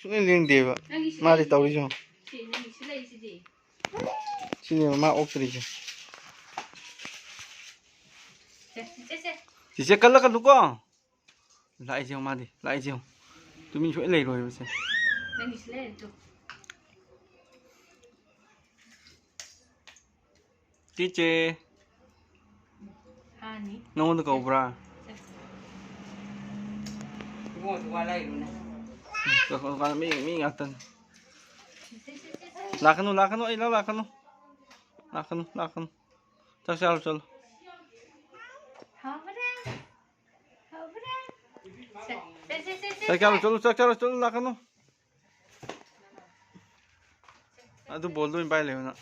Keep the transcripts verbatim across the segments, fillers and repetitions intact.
ꯁꯨꯡꯂꯦꯡ ꯂꯦꯡꯗꯦꯕ꯫ ꯅꯪꯒꯤ ꯁꯤ ꯃꯥꯗꯤ ꯂꯩ-, ꯇꯧꯔꯤꯁꯦ ꯌꯦꯡꯉꯣ꯫ ꯁꯤ ꯅꯪꯒꯤ ꯁꯤ ꯂꯩꯁꯤꯗꯤ꯫ ꯁꯤꯅꯦꯕ ꯃꯥ ꯑꯣꯛꯇ꯭ꯔꯤꯁꯦ꯫ ꯁꯦ, ꯁꯦ, ꯁꯦ꯫ ꯆꯤꯆꯦ ꯀꯜꯂꯛꯀꯅꯨꯀꯣ꯫ ꯂꯥꯛꯏꯁꯦ ꯌꯦꯡꯉꯣ ꯃꯥꯗꯤ꯫ ꯂꯥꯛꯏꯁꯦ ꯌꯦꯡꯉꯣ꯫ ꯇꯨꯃꯤꯟ ꯁꯨꯡꯂꯩ ꯂꯩꯔꯣꯏꯕ ꯁꯦ꯫ ꯅꯪꯒꯤ ꯁꯤ ꯂꯩꯔꯦ ꯇꯨ꯫ ꯆꯤꯆꯦ꯫ ꯍꯥꯅꯤ꯫ ꯅꯉꯣꯟꯗ ꯀꯧꯕ꯭ꯔꯥ? ꯏꯕꯨꯡꯉꯣꯁꯨ ꯋꯥ ꯂꯩꯔꯨꯅꯦ꯫ ꯃꯤ, ꯃꯤ ꯉꯥꯛꯇꯅꯤ꯫ ꯂꯥꯛꯀꯅꯨ, ꯂꯥꯛꯀꯅꯨ, ꯑꯩ ꯂꯧ ꯂꯥꯛꯀꯅꯨ꯫ ꯂꯥꯛꯀꯅꯨ, ꯂꯥꯛꯀꯅꯨ꯫ ꯆꯥꯛ ꯆꯥꯔꯣ ꯆꯠꯂꯣ꯫ ꯍꯥꯎꯕ꯭ꯔꯥ? ꯍꯥꯎꯕ꯭ꯔꯥ? ꯁꯦ, ꯁꯦ, ꯁꯦ, ꯁꯦ, ꯆꯥꯛ ꯆꯥꯔꯣ ꯁꯦ꯫ ꯆꯠꯂꯣ, ꯆꯥꯛ ꯆꯥꯔꯣ ꯆꯠꯂꯣ, ꯂꯥꯛꯀꯅꯨ꯫ ꯑꯗꯨ ꯕꯣꯜꯗꯣ ꯑꯣꯏꯅ ꯄꯥꯏ ꯂꯩꯌꯨ ꯅꯪ꯫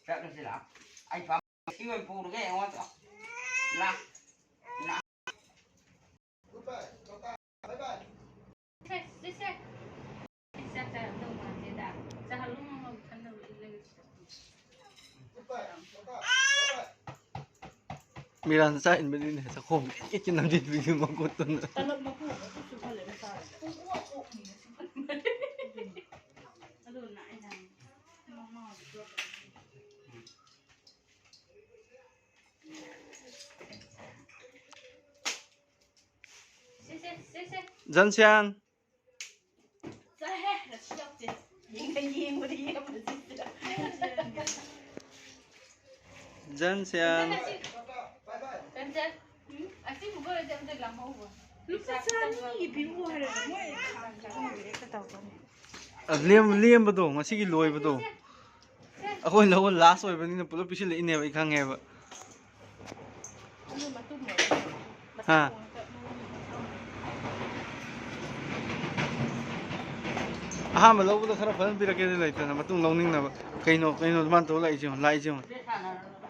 ꯆꯠꯂꯁꯤ ꯂꯥꯛꯑꯣ꯫ ꯑꯩ ꯐꯝ-, ꯁꯤ ꯑꯣꯏꯅ ꯄꯨꯔꯒꯦ ꯑꯩꯉꯣꯟꯗ꯫ ꯂꯥ-, ꯂꯥ-꯫ ꯁꯦ, ꯁꯦ, ꯁꯦ꯫ ꯆꯥꯛ ꯆꯥꯔꯝꯗꯧ ꯃꯥꯟꯗꯦꯗ꯫ ꯆꯥꯍꯜꯂꯨ ꯃꯃꯥ ꯈꯟꯅꯕ ꯏꯜꯂꯒ꯫ ꯃꯤꯔꯥꯟ ꯆꯥꯛ ꯏꯟꯕꯅꯤꯅꯦ, ꯆꯥꯛꯈꯣꯝ ꯏꯆꯤꯟ ꯅꯝꯖꯤꯟꯕꯤꯒꯤ ꯃꯈꯨꯠꯇꯨꯅ꯫ ꯇꯂꯞ ꯃꯀꯨ ꯑꯃ ꯆꯨꯞꯁꯨ ꯈꯜꯂꯦ ꯃꯆꯥꯗ꯫ ꯑꯗꯨꯅ ꯑꯩꯅ ꯃꯃꯥ ꯁꯦ, ꯁꯦ, ꯁꯦ, ꯁꯦ꯫ ꯖꯟꯁꯤꯌꯥꯟ꯫ ꯆꯠꯂꯍꯦ, ꯉꯁꯤ ꯌꯧꯗꯦ꯫ ꯌꯦꯡꯕ-, ꯌꯦꯡꯕꯗ ꯌꯦꯡꯕꯗ꯫ ꯖꯟꯁꯤꯌꯥꯟ꯫ ꯀꯟꯆꯟ, ꯎꯝ? ꯑꯁꯤꯒꯨꯝꯕ ꯑꯣꯏꯔꯗꯤ ꯑꯝꯇ ꯂꯥꯝꯍꯧꯕ꯫ ꯂꯨꯄꯥ ꯆꯥꯅꯤꯒꯤ ꯄꯤꯔꯛꯑꯣ ꯍꯥꯏꯔꯒ ꯃꯣꯏ ꯈꯥꯡ ꯈꯥꯡ ꯍꯦꯛꯇ ꯇꯧꯕꯅꯦ꯫ ꯑ, ꯂꯦꯝ-, ꯂꯦꯝꯕꯗꯣ, ꯉꯁꯤꯒꯤ ꯂꯣꯏꯕꯗꯣ꯫ ꯑꯩꯈꯣꯏ ꯂꯧꯕ ꯂꯥꯁ ꯑꯣꯏꯕꯅꯤꯅ ꯄꯨꯂꯞ ꯄꯤꯁꯤꯜꯂꯛꯏꯅꯦꯕ, ꯑꯩ ꯈꯪꯉꯦꯕ꯫ ꯍꯥ? ꯑꯍꯥꯟꯕ ꯂꯧꯕꯗ ꯈꯔ ꯐꯖꯅ ꯄꯤꯔꯛꯀꯦꯗꯤ ꯂꯩꯇꯅ, ꯃꯇꯨꯡ ꯂꯧꯅꯤꯡꯅꯕ꯫ ꯀꯩꯅꯣ, ꯀꯩꯅꯣ, ꯃꯥꯅ ꯇꯧ ꯂꯥꯛꯏꯁꯦ ꯌꯦꯡꯉꯣ, ꯂꯥꯛꯏꯁꯦ ꯌꯦꯡꯉꯣ꯫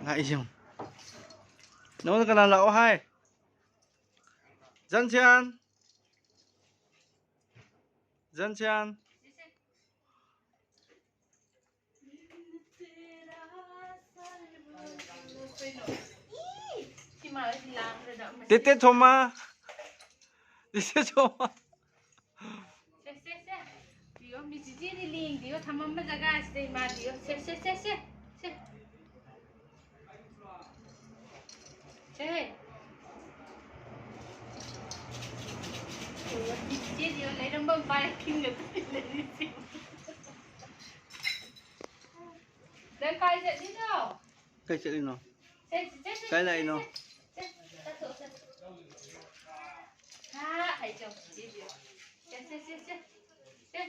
ꯂꯥꯛꯏꯁꯦ ꯌꯦꯡꯉꯣ꯫ ꯅꯉꯣꯟꯗ ꯀꯅꯥ ꯂꯥꯛꯑꯣ ꯍꯥꯏ? ꯖꯟꯁꯤꯌꯥꯟ꯫ ꯖꯟꯁꯤꯌꯥꯟ꯫ ꯇꯦꯇꯦ ꯊꯣꯃꯥ꯫ ꯆꯤꯆꯦ ꯁꯣꯃꯥ꯫ ꯁꯦ, ꯁꯦ, ꯁꯦ꯫ ꯄꯤꯌꯣ, ꯃꯤ ꯆꯤꯆꯦꯗꯤ ꯂꯦꯡꯗꯦꯌꯣ, ꯊꯝꯃꯝꯕ ꯖꯒꯥꯁꯤꯗ ꯏꯃꯥꯗꯤꯌꯣ꯫ ꯁꯦ, ꯁꯦ, ꯁꯦ, ꯁꯦ, ꯁꯦ꯫ ꯁꯦ꯫ ꯄꯤꯌꯣ, ꯃꯤ ꯆꯤꯆꯦꯗꯤꯌꯣ, ꯂꯩꯔꯝꯕ ꯄꯥꯏ ꯈꯤꯡꯒ ꯂꯩꯔꯤꯁꯦ꯫ ꯅꯪ ꯀꯥꯏ ꯆꯠꯂꯤꯅꯣ? ꯀꯥꯏ ꯆꯠꯂꯤꯅꯣ? ꯁꯦ, ꯁꯦ, ꯁꯦ, ꯁꯦ, ꯀꯥꯏ ꯂꯥꯛꯏꯅꯣ? ꯁꯦ, ꯁꯦ, ꯆꯠꯊꯣꯛꯑꯣ, ꯆꯠꯊꯣꯛꯑꯣ꯫ ꯍꯥ, ꯍꯥꯏ ꯆꯣ, ꯁꯤꯗꯤ꯫ ꯁꯦ, ꯁꯦ, ꯁꯦ, ꯁꯦ꯫ ꯁꯦ꯫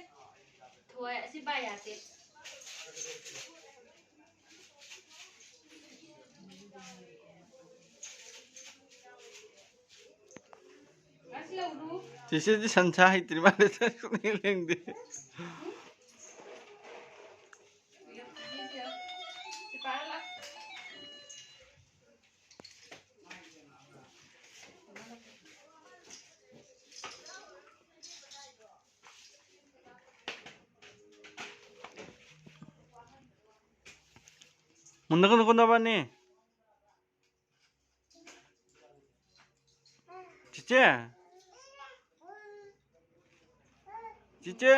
ꯊꯣꯏ, ꯑꯁꯤ ꯄꯥꯏ ꯌꯥꯗꯦ꯫ ꯉꯁꯤ ꯂꯧꯔꯨ꯫ ꯆꯤꯆꯦꯗꯤ ꯁꯟꯁꯥ ꯍꯩꯇ꯭ꯔꯤ ꯃꯥꯜꯂꯦ, ꯁꯨꯡꯂꯦꯡ ꯂꯦꯡꯗꯦ꯫ ꯃꯨꯟꯅꯒꯅꯨꯀꯣ ꯅꯕꯥꯅꯤ꯫ ꯆꯤꯆꯦ꯫ ꯆꯤꯆꯦ꯫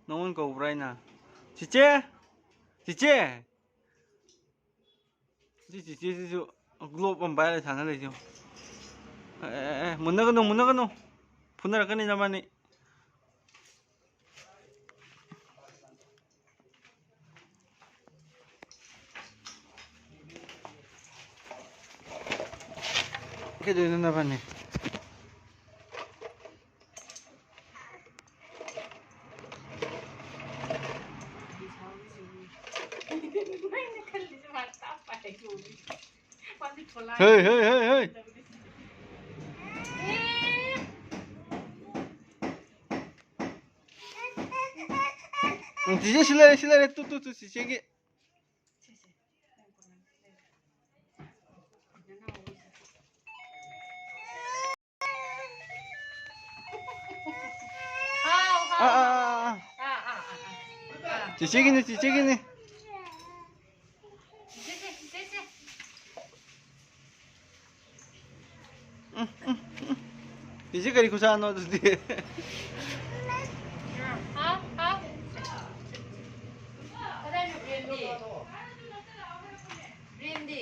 ꯅꯉꯣꯟ ꯀꯧꯕ꯭ꯔꯥ ꯑꯩꯅ? ꯆꯤꯆꯦ꯫ ꯆꯤꯆꯦ꯫ ꯁꯤ ꯆꯤꯆꯦꯁꯤꯁꯨ ꯒ꯭ꯂꯣꯞ ꯑꯃ ꯄꯥꯏꯔ ꯁꯥꯟꯅ ꯂꯩꯁꯤ ꯌꯦꯡꯉꯨ꯫ ꯑꯦ, ꯑꯦ, ꯑꯦ, ꯃꯨꯟꯅꯒꯅꯨ, ꯃꯨꯟꯅꯒꯅꯨ꯫ ꯐꯨꯅꯔꯛꯀꯅꯤ ꯅꯕꯥꯅꯤ꯫ ꯀꯩꯗꯧꯔꯤꯅꯣ ꯅꯕꯥꯅꯤ? ꯍꯩ, ꯍꯩ, ꯍꯩ, ꯍꯩ꯫ ꯎꯝ, ꯆꯤꯆꯦ, ꯁꯤ ꯂꯩꯔꯦ, ꯁꯤ ꯂꯩꯔꯦ꯫ ꯇꯨ, ꯇꯨ, ꯇꯨ, ꯆꯤꯆꯦꯒꯤ꯫ ꯍꯥꯎ, ꯍꯥꯎ, ꯑꯥ, ꯑꯥ, ꯍꯥꯎ꯫ ꯑꯥ, ꯑꯥ, ꯑꯥ, ꯑꯥ꯫ ꯑꯥ, ꯑꯥ, ꯑꯥ꯫ ꯆꯤꯆꯦꯒꯤꯅꯦ, ꯆꯤꯆꯦꯒꯤꯅꯦ꯫ ꯆꯤꯆꯦꯁꯦ, ꯆꯤꯆꯦꯁꯦ꯫ ꯎꯝ, ꯎꯝ, ꯎꯝ꯫ ꯏꯆꯦ ꯀꯔꯤ ꯈꯨꯠꯁꯥꯅꯣ ꯑꯗꯨꯗꯤ? ꯍꯥꯎ, ꯍꯥꯎ꯫ ꯀꯗꯥꯏꯅꯣ ꯄ꯭ꯔꯦꯝꯗꯤ? ꯄ꯭ꯔꯦꯝꯗꯤ?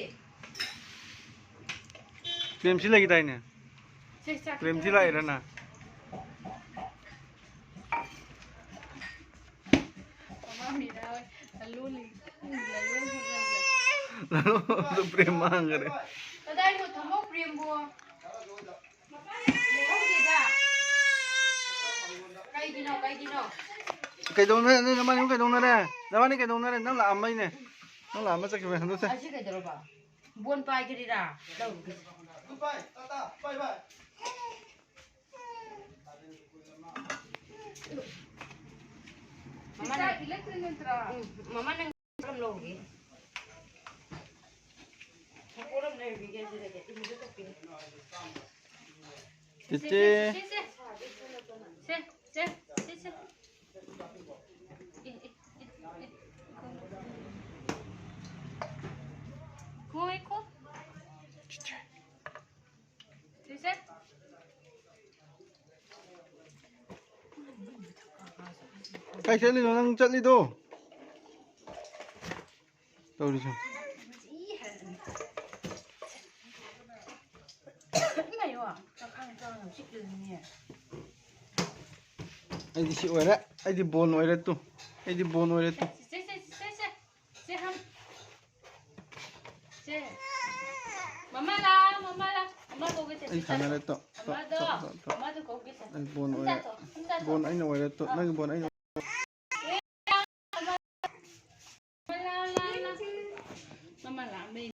ꯄ꯭ꯔꯦꯝꯁꯤ ꯂꯩꯈꯤꯗꯥꯏꯅꯦ? ꯁꯦ, ꯆꯥꯛ ꯄ꯭ꯔꯦꯝꯁꯤ ꯆꯥꯔꯣ꯫ ꯂꯥꯛꯏꯔꯅ? ꯃꯃꯥ ꯃꯤꯔꯥ ꯍꯣꯏ꯫ ꯂꯂꯣꯟ-, ꯂꯂꯣꯟ-, ꯂꯂꯣꯟꯗꯣ ꯄ꯭ꯔꯦꯝ ꯃꯥꯡꯈꯔꯦ꯫ ꯀꯗꯥꯏꯅꯣ ꯊꯝꯃꯣ ꯄ꯭ꯔꯦꯝꯕꯨ? ꯂꯩꯍꯧꯗꯦꯗ꯫ ꯀꯩꯒꯤꯅꯣ, ꯀꯩꯒꯤꯅꯣ? ꯀꯩꯗꯧꯅꯔꯦ? ꯅꯣꯏ ꯅꯕꯥꯅꯤ ꯀꯩꯗꯧꯅꯔꯦ? ꯅꯕꯥꯅꯤ ꯀꯩꯗꯧꯅꯔꯦ? ꯅꯪ ꯂꯥꯛꯑꯝꯕꯩꯅꯦ꯫ ꯅꯪ ꯂꯥꯛꯑꯝꯕ ꯆꯠꯈꯤꯕ ꯍꯟꯗꯣꯛꯁꯦ꯫ ꯑꯁꯤ ꯀꯩꯗꯧꯔꯕ? ꯕꯣꯟ ꯄꯥꯏꯒ꯭ꯔꯤꯔꯥ? ꯂꯧꯔꯨꯒꯦ꯫ ꯃꯃꯥ ꯅꯪ, ꯎꯝ, ꯃꯃꯥ ꯅꯪ ꯄꯣꯠ ꯑꯃ ꯂꯧꯔꯨꯒꯦ꯫ ꯄꯣꯠ ꯑꯃ ꯂꯩꯔꯨꯈꯤꯒꯦ ꯁꯤꯗꯒꯤ꯫ ꯏꯃꯨꯡꯗ ꯇꯣꯛꯄꯤꯔꯦ꯫ ꯆꯦꯆꯦ꯫ ꯁꯦ, ꯁꯦ, ꯁꯦ, ꯁꯦ꯫ ꯁꯦ, ꯁꯦ, ꯁꯦ, ꯁꯦ꯫ ꯑꯦ, ꯑꯦ, ꯑꯦ, ꯑꯦ꯫ ꯈꯣꯏ, ꯈꯣꯏ꯫ ꯆꯦꯆꯦ꯫ ꯀꯥꯏ ꯆꯠꯂꯤꯅꯣ ꯅꯪ ꯆꯠꯂꯤꯗꯣ? ꯇꯧꯔꯤꯁꯦ꯫ ꯑꯩꯗꯤ ꯁꯤ ꯑꯣꯏꯔꯦ꯫ ꯑꯩꯗꯤ ꯕꯣꯟ ꯑꯣꯏꯔꯦ ꯇꯨ꯫ ꯑꯩꯗꯤ ꯕꯣꯟ ꯑꯣꯏꯔꯦ ꯇꯨ꯫ ꯁꯦ, ꯁꯦ, ꯁꯦ, ꯁꯦ, ꯁꯦ꯫ ꯁꯦ, ꯍꯝ꯫ ꯁꯦ꯫ ꯃꯃꯥ ꯂꯥ, ꯃꯃꯥ ꯂꯥ꯫ ꯑꯃ ꯀꯧꯒꯦ ꯁꯦ, ꯑꯩ ꯁꯤ ꯁꯥꯟꯅꯔꯦ ꯆꯥꯊꯣꯛ꯫ ꯇꯣ꯫ ꯇꯣ, ꯑꯃꯗꯣ, ꯇꯣ, ꯇꯣ, ꯇꯣ꯫ ꯑꯃꯗꯣ ꯀꯧꯒꯦ ꯁꯦ꯫ ꯑꯩ ꯕꯣꯟ ꯁꯤ ꯑꯣꯏꯔꯦ꯫ ꯆꯥꯊꯣꯛ, ꯁꯤ ꯆꯥꯊꯣꯛ꯫ ꯕꯣꯟ ꯑꯩꯅ ꯑꯣꯏꯔꯦ ꯇꯨ꯫ ꯑꯥ꯫ ꯅꯪꯒꯤ ꯕꯣꯟ ꯑꯩꯅ ꯃꯃꯥ ꯂꯥ, ꯂꯥ, ꯂꯥ꯫ ꯃꯃꯥ ꯂꯥ, ꯃꯩ꯫